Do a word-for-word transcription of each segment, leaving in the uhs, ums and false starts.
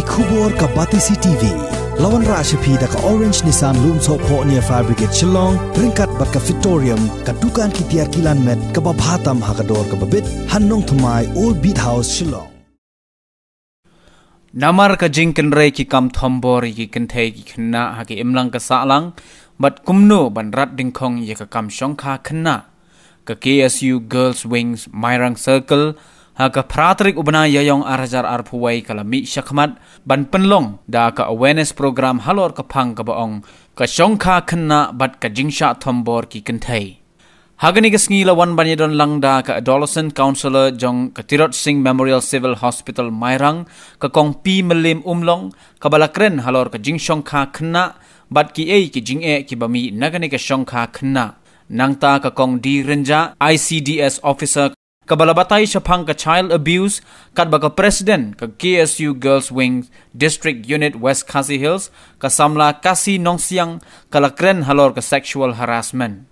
Khubor ka Batesi T V. La wanrah sha phi da ka Orange Nissan Lumsohphoh near Fire Brigade Shillong, ryngkat bad ka Victorium, ka dukan ki tiar kilan met kaba bha tam ha ka dor kaba bit, ha Nongthymmai, Old Beat House, Shillong. Namar ka jingkynrei ki kam thombor ïa ki kynthei ki khynnah ha ki imlang ka sahlang, bad kumno ban rat dyngkhong ïa ka kam shongkha khynnah, ka K S U Girls Wings Mairang Circle, ha ka phra tarik u bnai Ïaïong ar hajar arphew wei ka la mih shakhmat ban pynlong da ka awareness program halor ka phang kaba ong ka shongkha khynnah bad ka jingshah thombor ki kynthei. Ha kane ka sngi la wan ban ïadon lang da ka Adolescent Counselor jong ka Tirot Sing Memorial Civil Hospital Mairang, ka Kong P Mylliam Umlong, kaba la kren halor ka jingshongkha khynnah bad kiei ki jingeh kiba mih na kane ka shongkha khynnah. Nangta ka Kong D Rynjah, I C D S Officer, kaba la batai shaphang ka child abuse, katba ka President ka K S U Girls Wing District Unit West Khasi Hills, ka samla Kasi Nongsiang, ka la kren halor ka sexual harassment.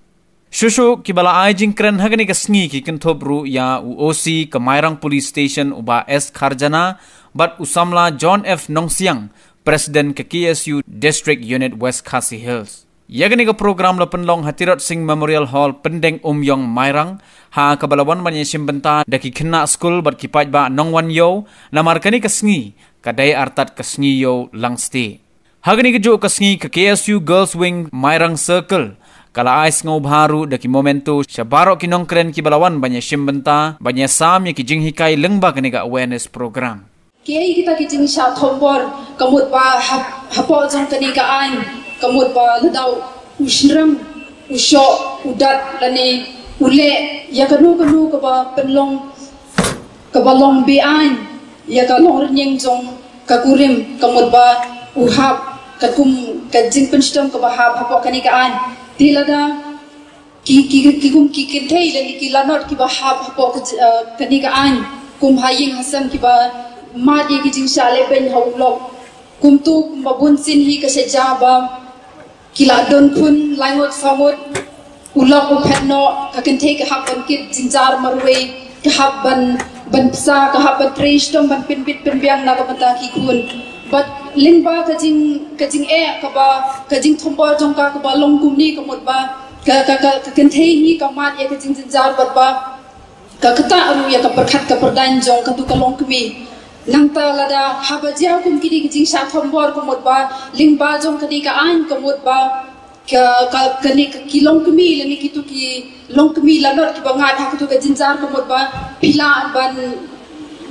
Shuh shuh kiba la ai jingkren ha kane ka sngi ki kynthup ruh ïa u O C ka Mairang Police Station u Bah S Kharjana, bad u samla John F Nongsiang, President ka K S U District Unit West Khasi Hills. Ïa kane ka program la pynlong ha Tirot Sing Memorial Hall, Pyndeng Umïong, Mairang, ha kaba la wan ban ïashim bynta da ki khynnah skul bad ki paidbah nongwan ïew, namar kane ka sngi ka dei artat ka sngi ïew langstieh. Ha kane kajuh ka sngi ka K S U Girls Wing Mairang Circle ka la ai sngewbha ruh da ki memento sha baroh ki nongkren kiba la wan ban ïashim bynta, ban ïasam ïa ki jinghikai lyngba kane ka awareness program. Kiei kita ki jingshah thombor, ka mut ba hap-, hapoh jong kane ka aiñ, ka mut ba lada u shynrang, u shoh, u dat lane u leh ïa kano kano kaba pynlong, kaba long be-aiñ ïa ka longrynïeng jong ka kurim, ka mut ba u hap, katkum ka jingpynshitom kaba hap hapoh kane ka aiñ. Te lada ki, ki, ki kum ki kynthei lane ki lanot kiba hap hapoh ka j-, eh, kane ka aiñ, kum ha ïing ha sem kiba mad ïa ki jingshah lehbeiñ ha u lok. Kumto kumba bunsien hi ka shet ja ba ki la don khun laingut saw ngut, u lok u phet noh, ka kynthei ka hap ban kit jynjar marwei, ka hap ban, ban pynsa, ka hap ban trei shitom ban pynbit pynbiang na ka bynta ki khun. Bad lyngba ka jing, ka jingeh kaba, ka jingthombor jong ka kaba long kumne, ka mut ba ka, ka, ka, ka kynthei hi ka mad ïa ka jingjynjar bad ba ka ktah ruh ïa ka pyrkhat ka pyrdaiñ jong katu ka longkmie. Nangta lada haba jia kum kine ki jingshah thombor, ka mut ba lyngba jong kane ka aiñ, ka mut ba ka, ka, kane ka ki longkmie lane kitu ki longkmie lanot kiba ngat ha katu ka jynjar, ka mut ba phi lah ban,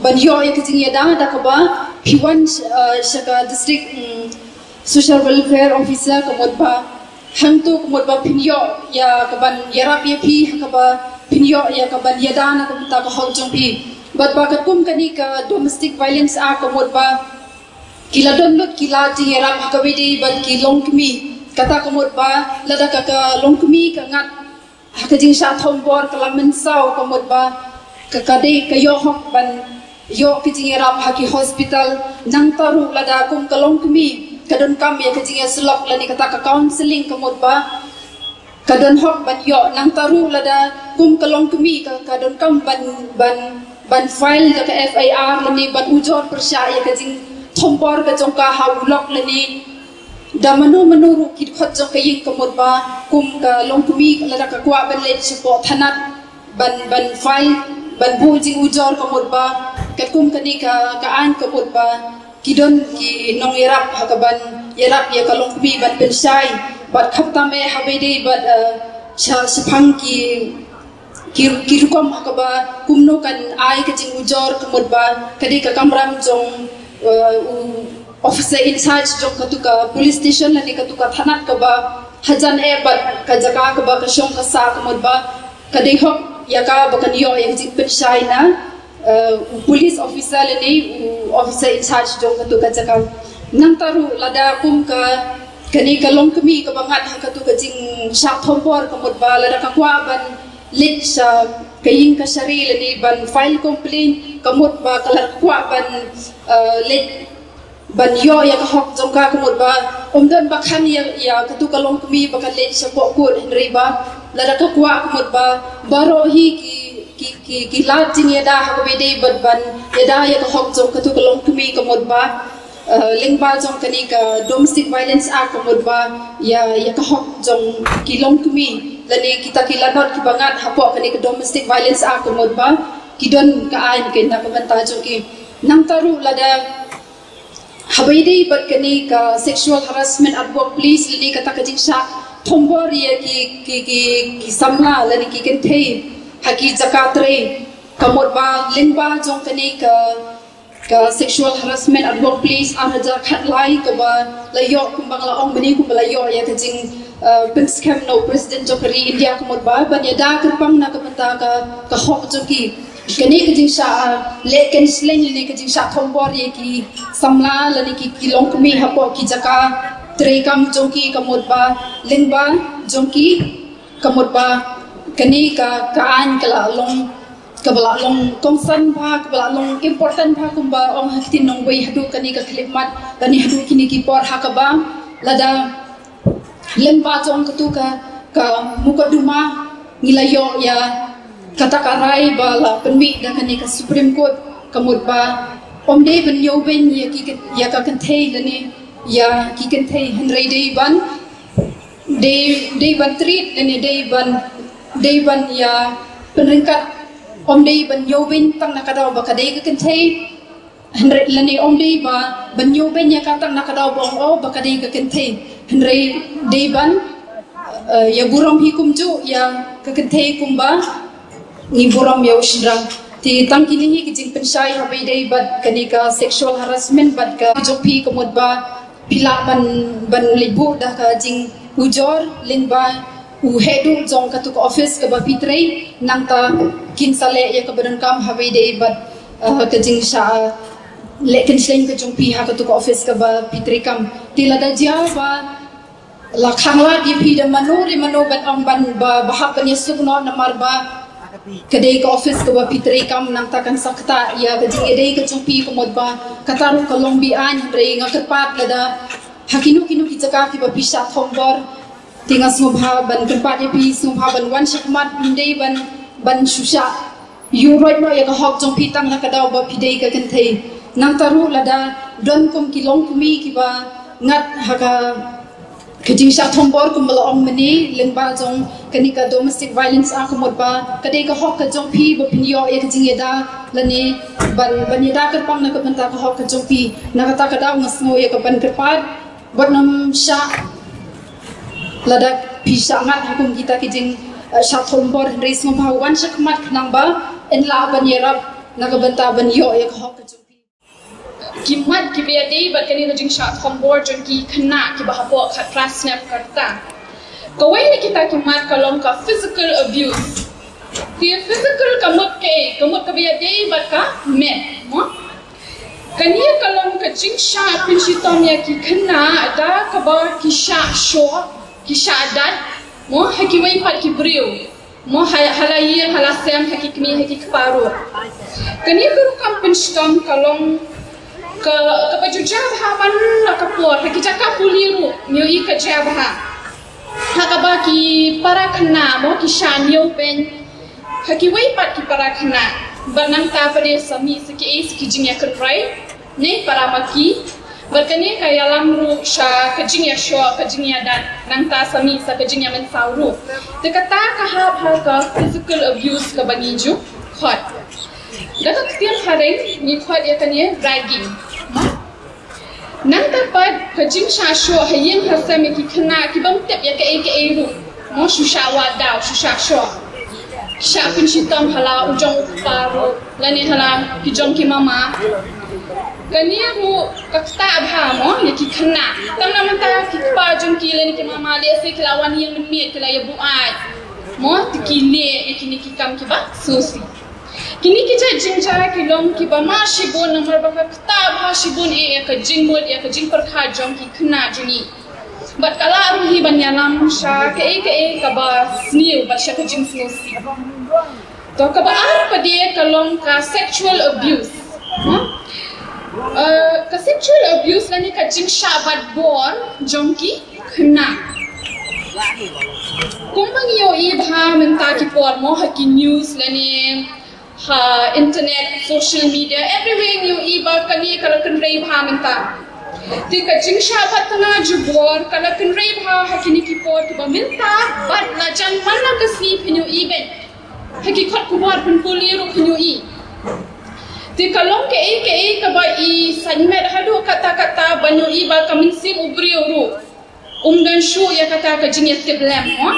ban ïoh ïa ka jingïada da kaba phi wan, eh, sha ka district, mm, social welfare officer, ka mut ba hangto ka mut ba phin ïoh ïa kaban ïarap ïa phi, ha kaba phin ïoh ïa kaban ïada na ka bynta ka hok jong phi. Bad ba katkum kane ka Domestic Violence Act, ka mut ba ki la don lut ki lad jingïarap ha kaba ïadei bad ki longkmie. Kata ka mut ba lada ka, ka longkmie ka ngat ha ka jingshah thombor, ka la mynsaw, ka mut ba ka, ka dei ka ïoh hok ban ïoh ka jingïarap ha ki hospital. Nangta ruh lada kum ka longkmie ka donkam ïa ka jingïasyllok lane kata ka counselling, ka mut ba ka don hok ban ïoh. Nangta ruh lada kum ka longkmie ka, ka donkam ban, ban, ban file da ka F I R lane ban ujor pyrshah ïa ka jingthombor ka jong ka ha u lok lane da mano mano ruh ki dkhot jong ka ïing, ka mut ba kum ka longkmie lada ka kwah ban leit shapoh thanat ban, ban file, ban buh jingujor, ka mut ba katkum kane ka, ka aiñ, ka mut ba ki don ki nongïarap ha kaban ïarap ïa ka longkmie ban pynshai. Bad khamtam eh haba ïadei bad, eh, sha, shaphang ki ki, ki rukom ha kaba kumno kan ai ka jingujor, ka mut ba ka dei ka kamram jong, eh, u officer in charge jong katu ka police station lane katu ka thanat, kaba hajan eh bad ka jaka kaba ka shong ka sah, ka mut ba ka dei hok ïa ka ba kan ïoh ïa ka jingpynshai na, eh, u police officer lane u officer in charge jong katu ka jaka. Nangta ruh lada kum ka, kane ka longkmie kaba ngat ha katu ka jingshah thombor, ka mut ba lada ka kwah ban leit sha ka ïing ka shari lane ban file complaint, ka mut ba ka la kwah ban, eh, leit ban ïoh ïa ka hok jong ka, ka mut ba ym don ba khan ïa, ïa katu ka longkmie ba kan leit shapoh court, hynrei ba lada ka kwah, ka mut ba baroh hi ki, ki, ki, ki lad jingïada ha kaba ïadei bad ban ïada ïa ka hok jong katu ka longkmie, ka mut ba Uh, lyngba jong kane ka Domestic Violence Act ka mut ba ïa, ïa ka hok jong ki longkmie lane kita ki lanot kiba ngat hapoh kane ka Domestic Violence Act ka mut ba ki don ka aiñ ka na ka bynta jong ki. Nangta ruh lada haba ïadei bad kane ka sexual harassment at workplace lane kata ka jingshah thombor ïa ki, ki, ki, ki samla lane ki kynthei ha ki jaka trei ka mut ba lyngba jong kane ka ka sexual harassment at workplace ar hajar khatlai kaba la ïoh kumba la ong mynne kumba la ïoh ïa ka jing uh, pynskhem na u president jong ka ri India ka mut ba ban ïada kyrpang na ka bynta ka, ka hok jong ki. Kane ka jingshah uh, leh kynsleng lane ka jingshah thombor ïa ki samla lane ki, ki longkmie hapoh ki jaka trei kam jong ki ka mut ba lyngba jong ki ka mut ba kane ka, ka aiñ ka la long kaba la long kongsan bha, kaba la long important bha kumba ong ha ktien nongwei haduh kane ka khyllipmat lane haduh kine ki por ha kaba lada lyngba jong katu ka, ka mukotduma ngi la ïoh ïa kata ka rai ba la pynmih da kane ka Supreme Court ka mut ba ym dei ban ñiewbeiñ ïa ki, ïa ka kynthei lane ïa ki kynthei hynrei dei ban dei, dei ban treat lane dei ban, dei ban ïa pynryngkat, ym dei ban ñiewbeiñ tang na ka daw ba ka dei ka kynthei hynrei lane ym dei ba ban ñiewbeiñ ïa ka tang na ka daw ba ong oh ba ka dei ka kynthei hynrei dei ban uh, ïa burom hi kumjuh ïa ka kynthei kumba ngi burom ïa u shynrang. Te tang kine hi ki jingpynshai haba ïadei bad kane ka sexual harassment bad ka jong phi ka mut ba phi lah ban, ban leit buh da ka jingujor lyngba u heh duh jong katu ka office kaba phi trei nangta kin sa leh ïa kaba donkam haba ïadei bad uh, ka jingshah uh, leh kynsleng ka jong phi ha katu ka office kaba phi trei kam. Te lada jia ba la khanglad ïa phi da mano re mano ban ong ban ba, ba hap ban ïasuk noh namar ba ka dei ka office kaba phi trei kam nangta kan sa ktah ïa ka jingïadei ka jong phi ka mut ba kata ruh ka long be-aiñ hynrei nga kyrpad lada ha kino kino ki jaka kiba phi shah thombor te nga sngewbha ban kyrpad ïa phi sngewbha ban wan shakhmat ym dei ban, ban shu shah ïuh roit noh ïa ka hok jong phi tang na ka daw ba phi dei ka kynthei. Nangta ruh lada don kum ki longkmie kiba ngat ha ka, ka jingshah thombor kumba la ong mynne lyngba jong kane ka Domestic Violence Act ka mut ba ka dei ka hok ka jong phi ba phin ïoh ïa ka jingïada lane ban, ban ïada kyrpang na ka bynta ka hok ka jong phi. Na kata ka daw nga sngew ïa ka ban kyrpad bad nym shah lada phi shah ngat ha kum kita ki jing, eh, shah thombor hynrei sngewbha wan shakhmat khnang ba yn lah ban ïarap na ka bynta ban ïoh ïa ka hok ka jong phi. Ki mat kiba ïadei bad kane ka jingshah thombor jong ki khynnah kiba hapoh khatphra snem ka rta. Kawei na kita ki mat ka long ka physical abuse. Te physical ka mut kaei, ka mut kaba ïadei bad ka met, mo? Kane ka long ka jingshah pynshitom ïa ki khynnah da kaba ki shah shoh, ki shah dat, mo, ha kiwei pat ki briew. Mo ha, ha la ïing, ha la sem, ha ki kmie, ha ki kpa ruh. Kane ka rukom pynshitom ka long ka, kaba ju jia bha man la ka por, ha ki jaka pule ruh, ngi ïohi ka jia bha. Ha kaba ki para khynnah, mo, ki shah ñiewbeiñ ha kiwei pat ki para khynnah. Bad nangta pat de sa mih sa kiei sa ki jingïakynroi ne para ma ki. Bad kane ka ïalam ruh sha ka jingïashoh, ka jingïadat, nangta sa mih sa ka jingïamynsaw ruh. Te kata ka hap ha ka physical abuse kaba ngi ju khot. Da ka ktien phareng ngi khot ïa kane ragging. Nangta pat ka jingshah shoh ha ïing ha sem ïa ki khynnah ki bym tip ïa kaei kaei ruh. Mo, shu shah wad daw, shu shah shoh. Shah pynshitom ha la u jong u kpa ruh lane ha la ki jong ki mama. Kane ruh ka ktah bha, mo, ïa ki khynnah. Tang namar ta ki kpa jong ki lane ki mama lehse ki la wan ïing mynmiet ki la ïa buaid, mo, te ki leh ïa kine ki kam kiba sngewsih. Kine ki jait jingjia ki long kiba mah shibun namar ba ka ktah bha shibun eh ïa ka jingmut, ïa ka jingpyrkhat jong ki khynnah jong ngi. Bad ka lah ruh hi ban ïalam sha kaei kaei kaba sniew bad sha ka jingsngewsih. To kaba ar pat de ka long ka sexual abuse. Huh? Uh, ka sexual abuse lane ka jingshah bat bor jong ki khynnah. Kumba ngi ïohi bha mynta ki por, mo, ha ki news lane ha internet, social media, everywhere ngi ïohi ba kane ka la kynrei bha mynta. Te ka jingshah bat tnga jubor ka la kynrei bha ha kine ki por kiba mynta bad la jan man la ka sngi pynyoh i bad ha ki kot khubor pynpuli ruh pynyoh i. Te ka long kaei kaei kaba i saiñ met haduh katta katta ban ïohi ba ka mynsiem u briew ruh um don shuh ïa kata ka jingïatip lem mo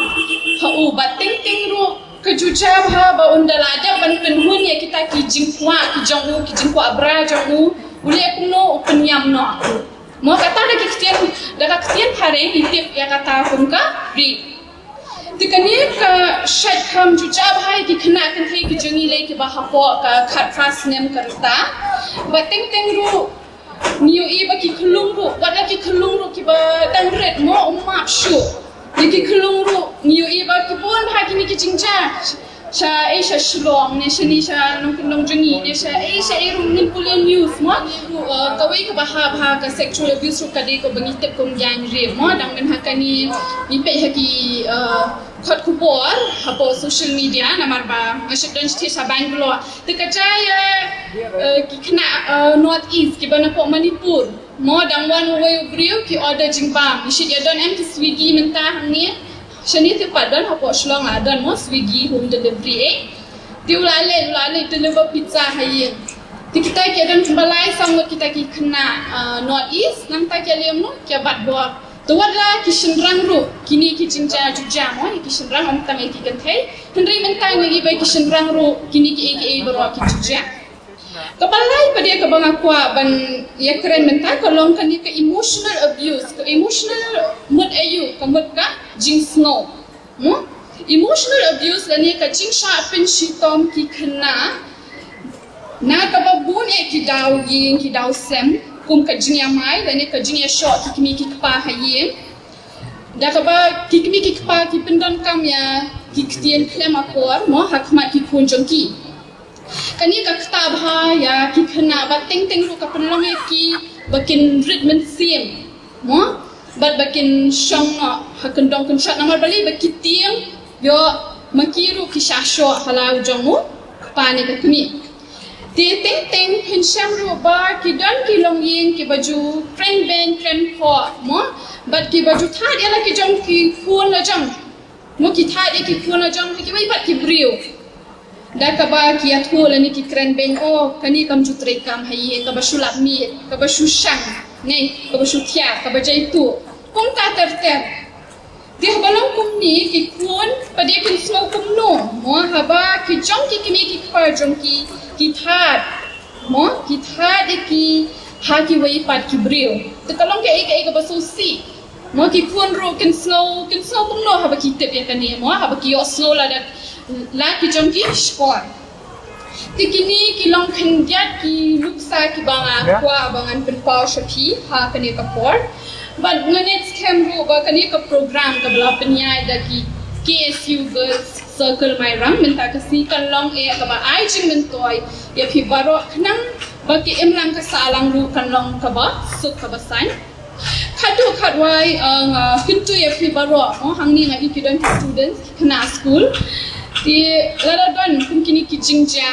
ha u. Bad teng teng ruh ka ju jia bha ba un da la dep ban pynhun ïa kita ki jingkwah ki jong u, ki jingkwah bra jong u, u leh kumno u pynïam noh. Mo kata da ki ktien, da ka ktien phareng i tip ïa kata kum ka ri. Te kane ka shait kham ju jia bha ïa ki khynnah kynthei ki jong ngi lei kiba hapoh ka khatphra snem ka rta. Bad teng teng ruh ngi ïohi ba ki khyllung ruh, wat la ki khyllung ruh kiba dang rit mo um map shuh. Ïa ki khyllung ruh ngi ïohi ba ki bun bha kine ki jingjia. Sha ei sha Shillong ne shane sha nongkyndong jong ngi ne sha ei sha ei ruh ngin pule news mo. Ruh, uh, kawei kaba ha bha ka sexual abuse ruh ka dei kaba ngi tip kum jaiñ rim mo, dang mynta ha kane ngi peit ha ki, uh, kot khubor hapoh social media namar ba nga shu don shatei sha Bangalore. Te ka jia ïa, eh, ki khynnah, eh, North East kiba napoh Manipur mo, dang wan uwei u briew ki order jingbam. Ngi shait ïa don em ki Swiggy mynta hangne. Shane te pat don hapoh Shillong la don mo Swiggy home delivery eh. Te u la leit, u la leit deliver pizza ha ïing. Te kita ki don kumba lai saw ngut kita ki khynnah, eh, North East, nangta ki leh kumno, ki bat bor. Te wat la ki shynrang ruh kine ki jingjia ju jia mo ïa ki shynrang, ym tang ïa ki kynthei. Hynrei mynta ngi ïohi ba ki shynrang ruh kine kiei kiei baroh ki ju jia. Kaba lai pat de kaba nga kwah ban ïakren mynta ka long kane ka emotional abuse, ka emotional mut aïu, ka mut ka jingsngew. Hmm? Emotional abuse lane ka jingshah pynshitom ki khynnah na kaba bun eh ki daw ïing ki daw sem kum ka jingïamai lane ka jingïashoh ki kmie ki kpa ha ïing. Da kaba ki kmie ki kpa ki pyndonkam ïa ki ktien khlem akor mo ha khmat ki khun jong ki. Kane ka kta bha ïa ki khynnah bad teng teng ruh ka pynlong ïa ki ba kin rit mynsiem mo bad ba kin shong noh ha kyndong kynshot namar balei ba ki tieng ïoh ma ki ruh ki shah shoh ha la u jong u kpa ne ka kmie. Te teng teng phin shem ruh ba ki don ki longïing kiba ju kren beiñ kren phoh mo bad kiba ju thad ïa la ki jong ki khun la jong mo, ki thad ïa ki khun la jong ha kiwei pat ki briew. Da kaba ki ïathuh lane ki kren beiñ, oh kane kam ju trei kam ha ïing, kaba shu lap miet, kaba shu shang ne kaba shu thiah, kaba jaitu. Kumta ter ter. Te haba long kumne ki khun pat de kin sngew kumno mo haba ki jong ki kmie ki kpa jong ki ki thad mo, ki thad ïa ki ha kiwei pat ki briew. Te ka long kaei kaei kaba sngewsih mo, ki khun ruh kin sngew, kin sngew kumno haba ki tip ïa kane mo, haba ki ïohsngew la da la ki jong ki shkor. Te kine ki long khyndiat ki nuksa kiba nga kwah ba ngan pynpaw sha phi ha kane ka por. Bad nga ngeit skhem ruh ba kane ka program kaba la pynïaid da ki K S U Girls Circle Mairang mynta ka sngi kan long eh kaba ai jingmyntoi ïa phi baroh khnang ba ka imlang ka sahlang ruh kan long kaba suk kaba saiñ. Khatduh khatwai, uh, nga kyntu ïa phi baroh mo, hangne nga i ki don ki students ki khynnah skul. Te lada don kum kine ki jingjia,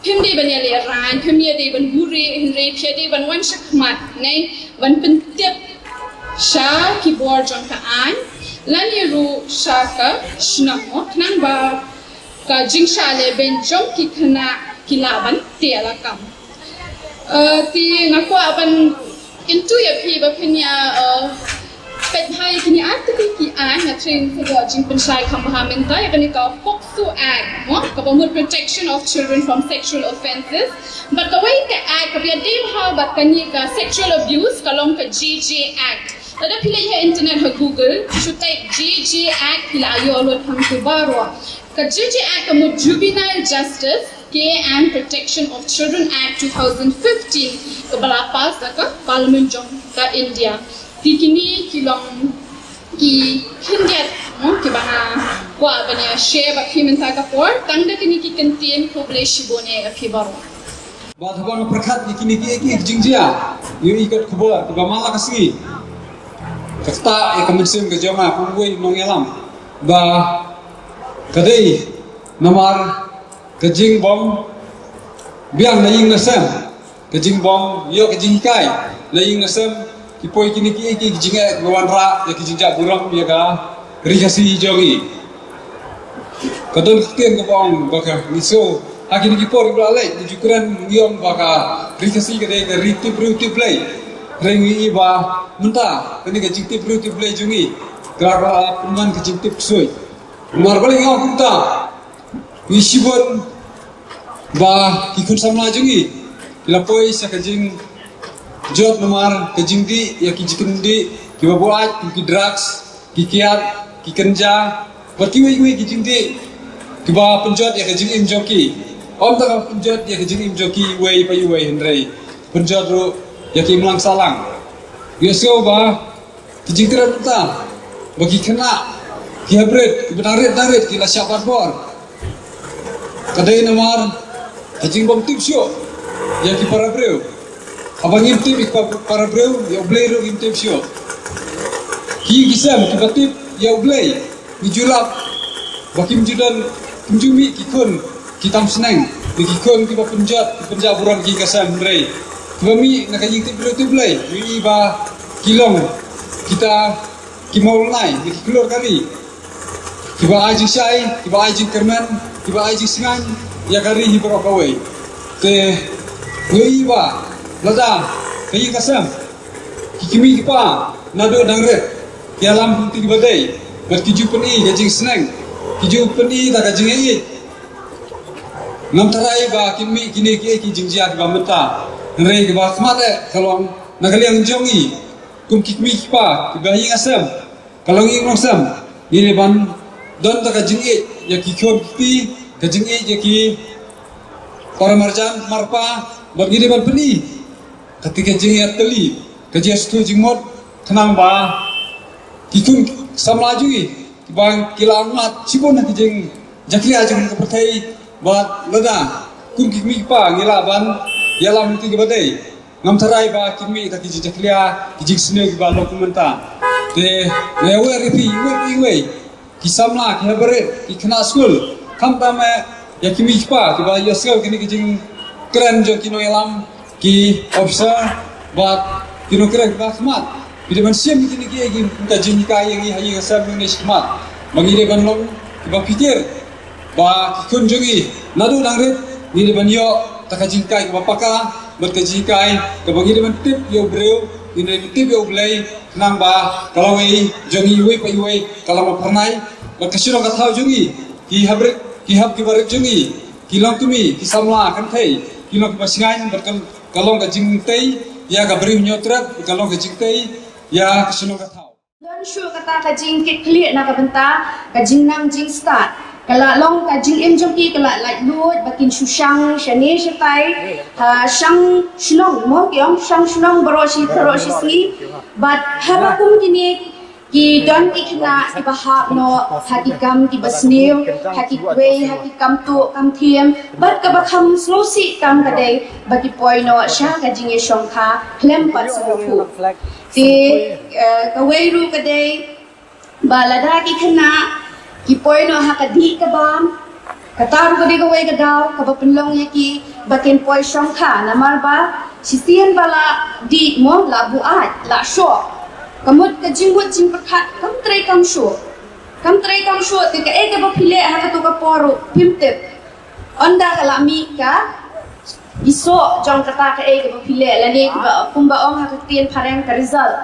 phim dei ban ïalehrain, phim ïa dei ban buhrieh, hynrei phi ïa dei ban wan shakhmat ne ban pyntip sha ki bor jong ka aiñ lane ruh sha ka shnong mo, khnang ba ka jingshah lehbeiñ jong ki khynnah ki lah ban teh lakam. Uh, te nga kwah ban kyntu ïa phi ba phin ïa, uh, peit bha ïa kine article ki aiñ, nga thrang sa ïoh jingpynshai kham bha mynta ïa kane ka POCSO Act mo, kaba mut Protection of Children from Sexual Offences. Bad kawei ka act kaba ïadei bha bad kane ka sexual abuse ka long ka J J Act. Lada phi leit ha internet ha Google, shu type J J Act phi la ïoh lut hangtu baroh. Ka J J Act ka mut Juvenile Justice Care and Protection of Children Act two thousand fifteen kaba la pass da ka Parliament jong ka India. Te kine ki long ki khyndiat mo kiba nga kwah ban ïa share bad phi mynta ka por, tang da kine ki kyntien, khublei shibun ïa phi baroh. Bad haba nga pyrkhat ïa kine kiei kiei ki jingjia, ïa i kot khubor kiba man la ka sngi, ka ktah ïa ka mynsiem ka jong nga kum uwei u nongïalam ba ka dei namar ka jingbym biang na ïing na sem, ka jingbym ïoh ka jinghikai na ïing na sem, Ki poi kine ki, ki jingeh, ki wanrah ïa ki jingjah burom ïa ka ri Khasi jong ngi. Ka don ka ktien kaba ong ba ka ngi sngew ha kine ki por kiba la leit, ngi ju kren ngi ong ba ka ri Khasi ka dei ka ri tip briew tip Blei. Hynrei ngi i ba mynta kane ka jingtip briew tip Blei jong ngi ka la pynman ka jingtip ksuid. Namar balei nga ong kumta? Ngi shibun ba ki khun samla jong ngi ki la poi sha ka jingjot namar ka jingdih ïa ki jingkyndit kiba buaid, kum ki drugs, ki kiad, ki kynja, bad kiwei kiwei ki jingdih kiba pynjot ïa ka jingim jong ki. Ym tang ba pynjot ïa ka jingim jong ki iwei pa iwei, hynrei pynjot ruh ïa ki imlang sahlang. Ngi sngew ba ki jingkren mynta ba ki khynnah, ki hynrei kiba dang rit dang rit ki la shah bat bor. Ka dei namar ka jingbym tip shuh ïa ki para briew. Haba ngim tip ïa ki pa-, para briew, ïa U Blei ruh ngim tip shuh. Ki ïing ki sem kiba tip ïa U Blei, ngi ju lap ba kim ju don, kim ju mih ki khun ki tam sneng, ne ki khun kiba pynjot, ki pynjah burom ki ïing ki sem, hynrei kiba mih na ka jingtip briew tip Blei, ngi i ba ki long kita ki mawlynnai, ne ki khlur ka ri, kiba ai jingshai, kiba ai jingkyrmen, kiba ai jingsngain ïa ka ri hi baroh kawei. Te ngi i ba lada ka ïing ka sem, ki kmie ki kpa naduh dang rit ki ïalam kum ki ba dei, bad ki ju pyni ka jingsneng, ki ju pyni da ka jingïeit, ngam tharai ba kin mih kine ki, ki jingjia kiba mynta. Hynrei kaba khmat eh ka long na ka liang jong ngi kum ki kmie ki kpa, kiba ïing ki sem, ka longïing longsem, ngi dei ban don da ka jingïeit ïa ki khun ki kti, ka jingïeit ïa ki para marjan marpa, bad ngi dei ban pyni kata ka jingïatylli, ka jingïasyrdoh jingmut, khnang ba ki khun samla jong ngi kiba ki la mad shibun ha ki jingjakhlia jong ka pyrthei, bad lada kum ki kmie ki kpa ngi lah ban ïalam ïa ki kiba dei, ngam tharai ba kin mih da ki jingjakhlia, ki jingsniew kiba long kum mynta. Te nga ïawer ïa phi iwei pa iwei, ki samla, ki haba rit, ki khynnah skul, khamtam eh ïa ki kmie ki kpa kiba ïohsngew kine ki jingkren jong ki nongïalam, ki officer, bad ki nongkren kiba khmat. Phi dei ban shim kine ki, ki, ka jinghikai ïa ngi ha ïing ha sem ne shakhmat, ba ngi dei ban long kiba pyrkhat ba ki khun jong ngi naduh dang rit ngi dei ban ïoh da ka jinghikai kaba paka, bad ka jinghikai kaba ngi dei ban tip ïa u briew, ngi dei ban tip ïa U Blei, khnang ba ka lawei jong ngi iwei pa iwei ka long ba phyrnai, bad ka shnong ka thaw jong ngi, ki haba rit, ki haba rit jong ngi, ki longkmie, ki samla kynthei, ki long kiba shngaiñ, bad ka, ka long ka jingtei ïa ka Ri Hynñiewtrep, ka long ka jingtei ïa ka shnong ka thaw. Don shuh kata ka jingkitkhlieh na ka bynta ka jingnang jingstad. Ka la long ka jingim jong ki ka la laitluid ba kin shu shang shane shatai, ha shang shnong, mo, ki ong shang shnong baroh shi, baroh shi sngi. Bad haba kum kine ki don ki khynnah kiba hap noh ha ki kam kiba sniew, ha kiwei ha ki kam tuh kam thiem, bad kaba kham sngewsih tam ka dei ba ki poi noh sha ka jingïashongkha khlem pat sngewthuh. Te, eh, kawei ruh ka dei ba lada ki khynnah ki poi noh ha ka dih ka bam, kata ruh ka dei kawei ka daw kaba pynlong ïa ki ba kin poi shongkha, namar ba shisien ba la dih, mo, la buaid, la shoh, ka mut ka jingmut jingpyrkhat kam trei kam shuh. Kam trei kam shuh, te kaei kaba phi leh ha kato ka por ruh phim tip. Ynda ka la mih ka isoh jong kata kaei kaba phi leh, lane kiba, kumba ong ha ka ktien phareng, ka result.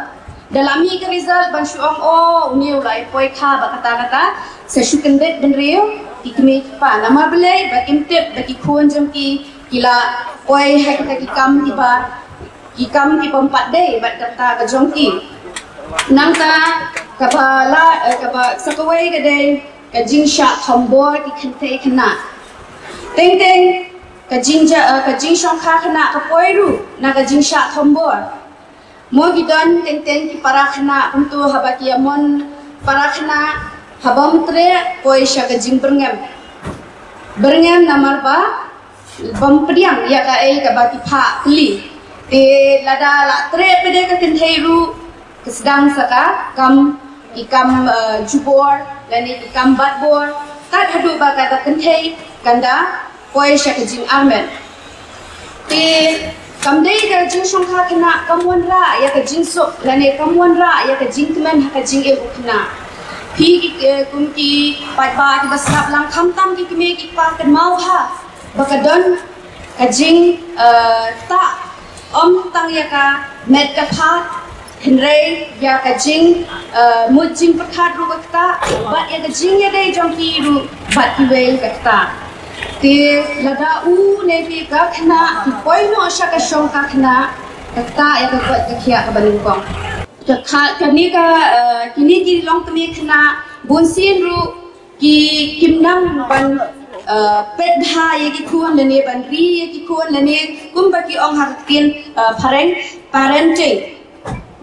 Da la mih ka result ban shu ong, oh, une u la ïa poi kha bad kata kata, sa shu kyndit bynriew ki kmie ki kpa. Namar balei? Ba kim tip ba ki khun jong ki ki la poi ha kita ki kam kiba, ki kam kibym pat dei bad kata ka jong ki. Nangta kaba la, eh, kaba sa kawei ka dei ka jingshah thombor ki kynthei khynnah. Teng teng ka jingja-, eh, ka jingshongkha khynnah ka poi ruh na ka jingshah thombor. Mo, ki don teng teng ki para khynnah kumto, haba ki ïamon para khynnah, ha bym treh poi sha ka jingbyrngem. Byrngem namar ba bym pdiang ïa kaei kaba ki phah pli. Te lada la treh pat de ka kynthei ruh, ka sdang sa ka kam, ki kam, eh, jubor lane ki kam batbor, tad haduh ba ka kynthei kan da poi sha ka jingarmet. Te Kam dei ka jingshongkha khynnah kam wanrah ïa ka jingsuk lane kam wanrah ïa ka jingkmen ha ka jingim u khynnah. Phi ki, eh, kum ki paidbah kiba sngap lang, khamtam ki kmie ki kpa, kynmaw bha ba ka don ka jing, eh, tah, ym tang ïa ka met ka phad, hynrei ïa ka jing, eh, mut jingpyrkhat ruh ka ktah, bad ïa ka jingïadei jong ki ruh bad kiwei ka ktah. Te lada u ne phi ka khynnah ki poi noh sha ka shongkha khynnah, ka ktah ïa ka koit ka khiah kaba nyngkong. Ka kha-, kane ka, eh, kine ki longkmie khynnah bunsien ruh ki, kim nang ban, eh, peit bha ïa ki khun lane ban ri ïa ki khun lane kumba ki ong ha ka ktien, eh, phareng, parenting.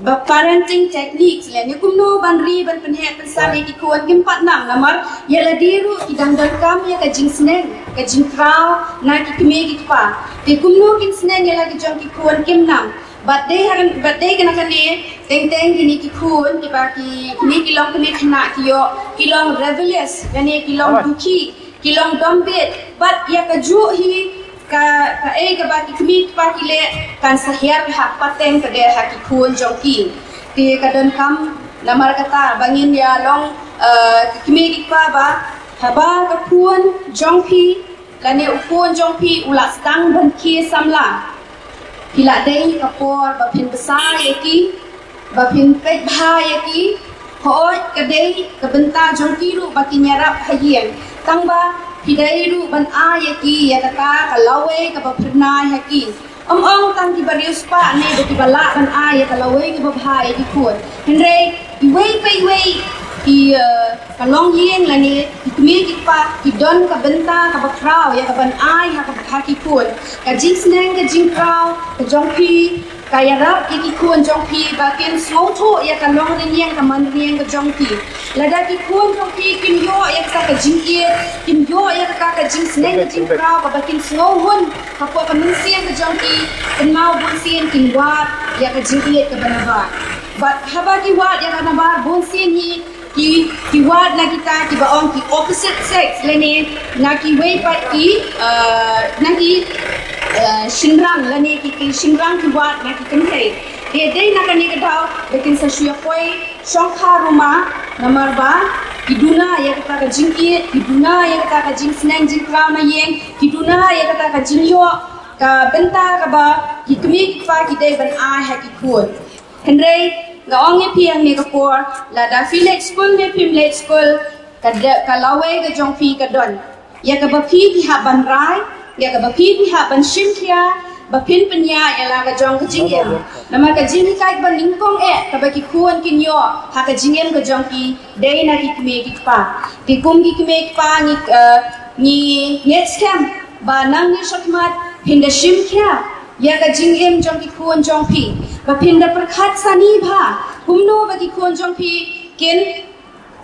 Ba parenting techniques lane kumno ban ri ban pynheh pynsam ïa ki khun kim pat nang, namar ïa lade ruh ki dang donkam ïa ka jingsneng ka jingkraw na ki kmie ki kpa. Te kumno kin sneng ïa la ki jong ki khun kim nang. Bad dei ha, bad dei kane, teng teng kine ki khun kiba ki, kine ki longkmie khynnah ki ïoh ki long rebellious lane ki long dukhi, ki long dombit. Bad ïa kajuh hi ka, kaei kaba ki kmie ki kpa ki leh kan sa hiar ha pateng pat de ha ki khun jong ki. Te ka donkam namar kata ba ngin ïa long, eh, ki kmie ki kpa ba haba ka khun jong phi lane u khun jong phi u la sdang ban khie samla, phi la dei ka por ba phin bsa ïa ki, ba phin peit bha ïa ki. Hooid ka dei ka bynta jong ki ruh ba kin ïarap ha ïing, tang ba phi dei ruh ban ai ïa ki ïa kata ka lawei kaba phyrnai ha ki. Ym ong tang kiba riewspah ne ba kiba lah ban ai ïa ka lawei kaba bha ïa ki khun, hynrei iwei pa iwei i, eh, ka longïing lane ki kmie ki kpa ki don ka bynta kaba khraw ïa ka ban ai ha ka, ha ki khun ka jingsneng ka jingkraw ka jong phi. Ka ïarap ïa ki khun jong phi ba kin sngewthuh ïa ka longrynïeng ka manrynïeng ka jong phi. Lada ki khun jong phi kim ïoh ïa kata ka jingïeit, kim ïoh ïa kata ka jingsneng ka jingkraw kaba kin sngewhun hapoh ka mynsiem ka jong ki, kynmaw bunsien kin wad ïa ka jingïeit kaba nabar. Bad haba ki wad ïa ka nabar bunsien hi, ki, ki wad na kita kiba ong ki opposite sex lane na kiwei pat ki, eh, na ki, eh, shynrang lane ki, ki shynrang ki wad na ki kynthei. Te dei na kane ka daw ba kin sa shu ïa poi shongkha ruh ma, namar ba ki duna ïa kata ka jingïeit, ki duna ïa kata ka jingsneng jingkraw na ïing, ki duna ïa kata ka jingïoh ka bynta kaba ki kmie ki kpa ki dei ban ai ha ki khun. Hynrei nga ong ïa phi hangne ka por, lada phi leit skul ne phim leit skul, ka de-, ka lawei ka jong phi ka don ïa kaba phi, phi hap ban rai, ïa kaba phi, phi hap ban shim khia ba phin pynïaid ïa la ka jong ka jingim. Namar ka jinghikai ba nyngkong eh kaba ki khun kin ïoh ha ka jingim ka jong ki dei na ki kmie ki kpa. Te kum ki kmie ki kpa ngi, eh, ngi ngeit skhem ba nangne shakhmat phin da shim khia ïa ka jingim jong ki khun jong phi, ba phin da pyrkhat sani bha kumno ba ki khun jong phi kin,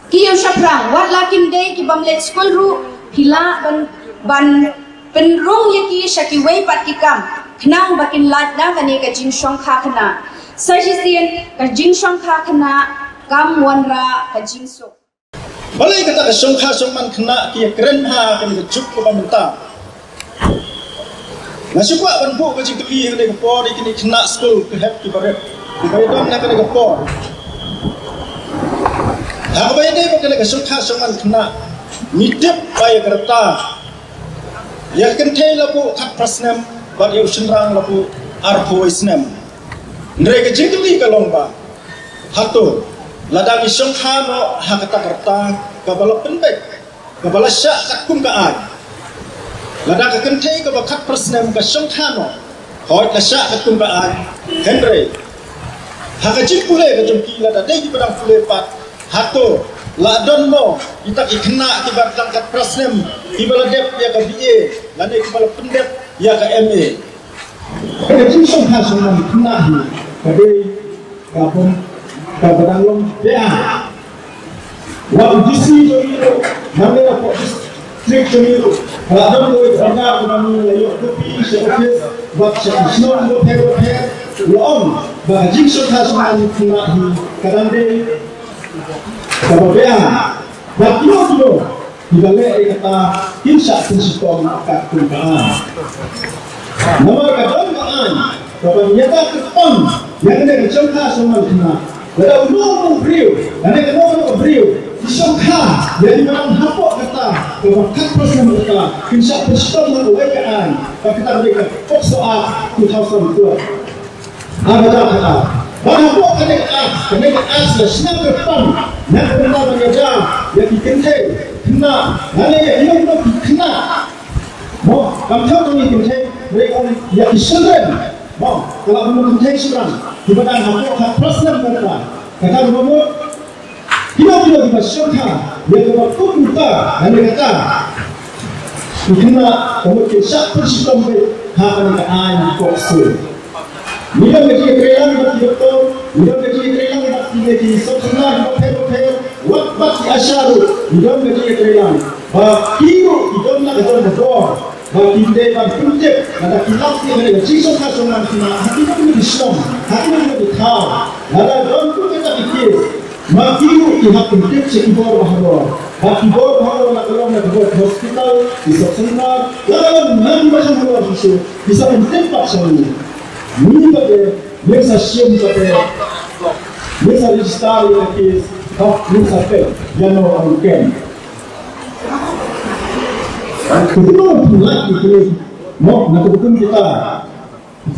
ki ïoh shaphrang, wat la kim dei ki bym leit skul ruh, phi lah ban, ban pynrung ïa ki sha kiwei pat ki kam khnang ba kin lait na kane ka jingshongkha khynnah. Sa shisien ka jingshongkha khynnah kam wanrah ka jingsuk. Balei kata ka shongkha shongman khynnah ki ïa kren ha kane ka juk kaba mynta? Nga shu kwah ban buh ka jingkylli ha kane ka por ïa kine khynnah skul ka hep kiba rit kiba ïadon ha kane ka por. Ha kaba ïadei bad kane ka shongkha shongman khynnah, ngi tip ba ïa ka rta, ïa ka kynthei la buh khatphra snem bad ïa u shynrang la buh arphew wei snem. Hynrei ka jingkylli ka long ba, hato lada ngi shongkha noh ha kata ka rta kaba la pynbeit, kaba la shah katkum ka aiñ, lada ka kynthei kaba khatphra snem ka shongkha noh, hooid la shah katkum ka aiñ, hynrei ha ka jingpule ka jong ki, lada dei kiba dang pule pat, hato la don mo kita ki khynnah kiba dang khatphra snem kiba la dep ïa ka B A lane kiba la pyndep ïa ka M A? Ka jingshongkha shongman khynnah hi ka dei ka bym, kaba dang long beiñ. Wat u D C jong ngi ruh, namar hapoh district jong ngi ruh, ka la don kawei ka order kaba ngi la ïoh copy sha office bad sha ki shnong bapher bapher, la ong ba ka jingshongkha shongman khynnah hi ka dang dei kaba beiñ. Bad kino kino kiba leh ïa kata kin shah pynshitom katkum ka aiñ. Namar ka don ka aiñ Kaba ngi ïada kyrpang ïa kane ka jong ka jong man khynnah. Lada uno uno u briew lane kano kano ka briew ki shongkha ïa ki balang hapoh kata kaba khatphra snem kata, kin shah pynshitom ha kawei ka aiñ, ba kata ka dei ka POCSO Act two thousand twelve. Ar hajar khatar. Ba hapoh kane ka Act, kane ka Act la shna kyrpang na ka bynta ban ïada ïa ki kynthei khynnah lane ïa ki nongkyndong khynnah. Mo, kam thaw tang ïa ki kynthei, hynrei ïa ki children. Mo, ka la bun kynthei shynrang kiba dang hapoh khatphra snem kata. Kata ruh mo, kino kino kiba shongkha ïa kaba kum kata, lane kata, ki khynnah ka mut kin shah pynshitom beit ha kane ka aiñ POCSO. Ngi don ka jingïatreilang bad ki doktor, ngi don ka jingïatreilang bad ki, ki sopsynrar kiba pher bapher, wat bad ki ASHA ruh ngi don ka jingïatreilang. Ba ki ruh ki don la ka jong ka bor ba ki dei ban pyntip lada ki lap ïa kane ka jingshongkha jong man khynnah ha kino kino ki shnong, ha kino kino ki thaw. Lada don kum kata ki case, ma ki ruh ki hap pyntip sha ki bor bahalor. Ba ki bor bahalor la ka long na ka bor hospital, ki sopsynrar, la ka long na ki ba kham halor shisha, ki sa pyntip pat sha ngi. Ngi pat te, ngi sa shim pat te, ngi sa register ïa ka case, hok ngi sa peit ïa no ka rukom. Ka dei ba pynlait ïa ki, mo, na ka rukom kita.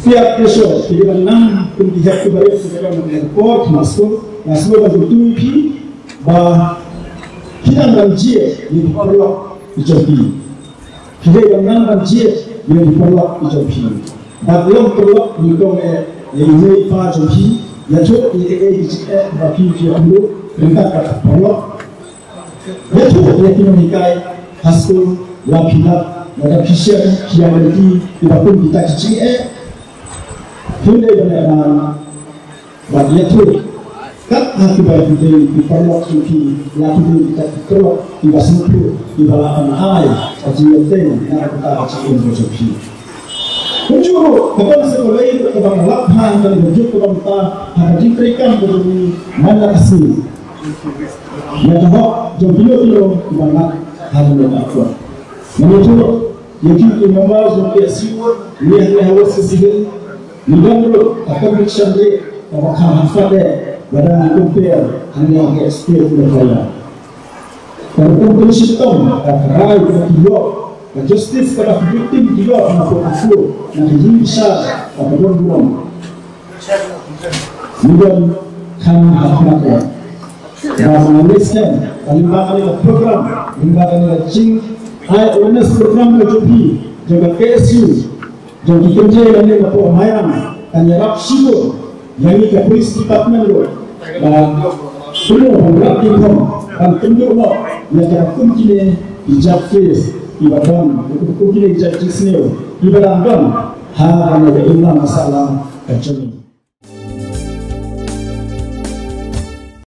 Peer pressure, ki dei ban nang kum ki hep ki barit ki dei ban nang por, ki maskul, maskul ban kyntu ïa phi ba phi nang ban jied ïa ki paralok ki jong phi. Phi dei ban nang ban jied ïa ki paralok ki jong phi. Bad long paralok nyngkong eh ïa i mei i pa jong phi, ïathuh ïa kaei kaei ki jingeh ba phi phi ïa pynduh ryngkat bad paralok. Ïathuh ïa ki nonghikai ha skul, la phi lap, lada phi shem, phi ïa lynti ïa kum kita ki jingeh. Phin dei ban ïa ban bad ïathuh kat ha kiba phi dei ki paralok jong phi, la phi dei kita ki paralok kiba sngewthuh, kiba lah ban ai ka jingïateng na ka bynta ka jingim ka jong phi. Kumjuh ruh ka ban sa kawei ruh kaba nga lap ha kane ka juk kaba mynta ha ka jingtrei kam ka jong ngi man la ka sngi. Ïa ka hok jong kino kino kiba ngat ha kane ka akor. Nga ïathuh ïa ki, ki member jong K S U, ngi hangne ha West Khasi Hills, ngi don ruh ka conviction rate kaba kham haphang de lada ngi compare hangne ha ka state Meghalaya. Ka rukom pynshitom, ka rai kaba ki ïoh, ka justice kaba ki victim ki ïoh na ka, na ka ïing bishar kaba don burom. Ngi don kham hakhmat. Ba ma ngi skem, ka lyngba kane ka program, lyngba kane ka jingai awareness program ka jong phi, jong ka K S U, jong ki kynthei lane napoh Mairang, kan ïarap shibun ïa ngi ka police department ruh ba kumno ban rap ki khom ban kynduh noh ïa kiba kum kine ki jait case kiba don, kum kine ki jait jingsniew kiba dang don ha kane ka imlang sahlang ka jong ngi.